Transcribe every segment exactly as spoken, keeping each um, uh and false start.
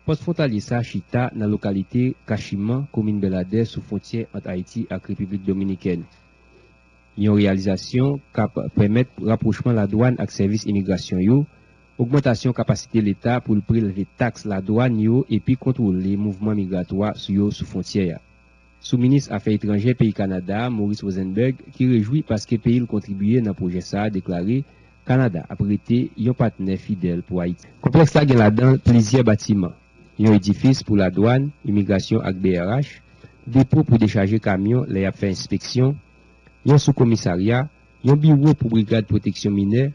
Pòs fwontalye sa a chita nan lokalite Kachiman, komin Bèladè, sou fwontyè ant Ayiti ak Repiblik Dominikèn. Yon reyalizasyon k ap pèmèt rapwochman ladwàn ak sèvis imigrasyon yo, ogmantasyon kapasite Leta pou l prelve taks ladwàn yo epi kontwole mouvman migratwa sou yo sou fwontyè a. Sou minis afè etranjè peyi Kanada a, Maurice Rosenberg, ki rejwi paske peyi l kontribye nan pwojè sa a, deklare Kanada ap rete yon patnè fidèl pou Ayiti. Konplèks la gen ladan l plizyè batiman, yon edifis pou ladwàn, imigrasyon ak B R H, depo pou dechaje kamyon lè y ap fè enspeksyon, yon soukomisarya, yon biwo pou Brigad Pwoteksyon Minè,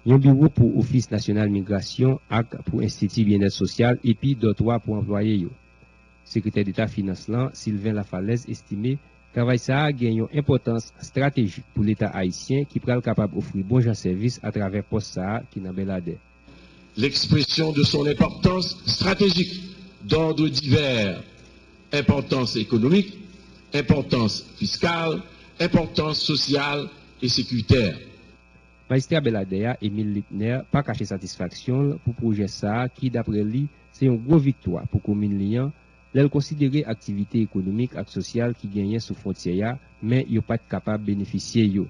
yon biwo pou Ofis Nasyonal Migrasyon ak pou Enstiti Byennèt Sosyal epi dòtwa pou anplwaye yo. Sekretè Deta Finans lan, Sylvain Lafalaise, estime travay sa a gen yon enpòtans estratejik pou Leta ayisyen ki pral kapab ofri bon jan sèvis atravè pòs sa a ki nan Bèladè. L'expression de son importance stratégique d'ordre divers, importance économique, importance fiscale, importance sociale et sécuritaire. Majistra Bèladè a, Émile Lipner, pa kache satisfaksyon l pou pwojè sa a ki, daprè li, se yon gwo viktwa pou komin li an, lè l konsidere aktivite ekonomik ak sosyal ki genyen sou fwontyè a, men yo pa t kapab benefisye yo.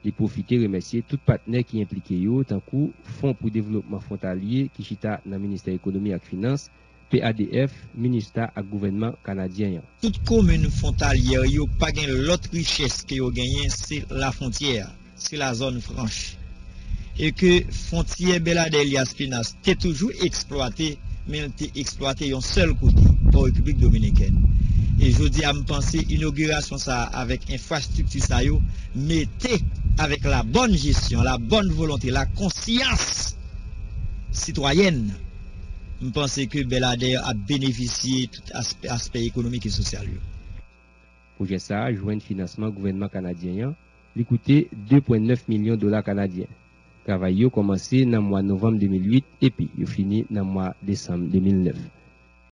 Li pwofite remèsye tout patnè ki enplike yo, tankou Fon pou Devlopman Fwontalye ki chita nan Ministè Ekonomi ak Finans, P A D F, MINUSTAH ak gouvènman kanadyen an. Tout komin fwontalyè yo pa gen lòt richès ke yo genyen, se lafwontyè a, se la zòn franch. E ke fwontyè Bèladè Elias Pinas te toujou eksplwate, men l te eksplwate yon sèl kote, bò Repiblik Dominikèn. E jodi a, m panse inogirasyon sa a avèk enfrastrikti sa yo mete avèk la bòn jesyon, la bòn volonte, la konsyans sitwayèn, m panse ke Bèladè ap benefisye tout aspè, aspè ekonomik e sosyal yo. Pwojè sa a jwenn finansman gouvènman kanadyen an, li koute de pwen nèf milyon dola kanadyen. Travay yo kòmanse nan mwa novanm de mil uit epi yo fini nan mwa desanm de mil nèf.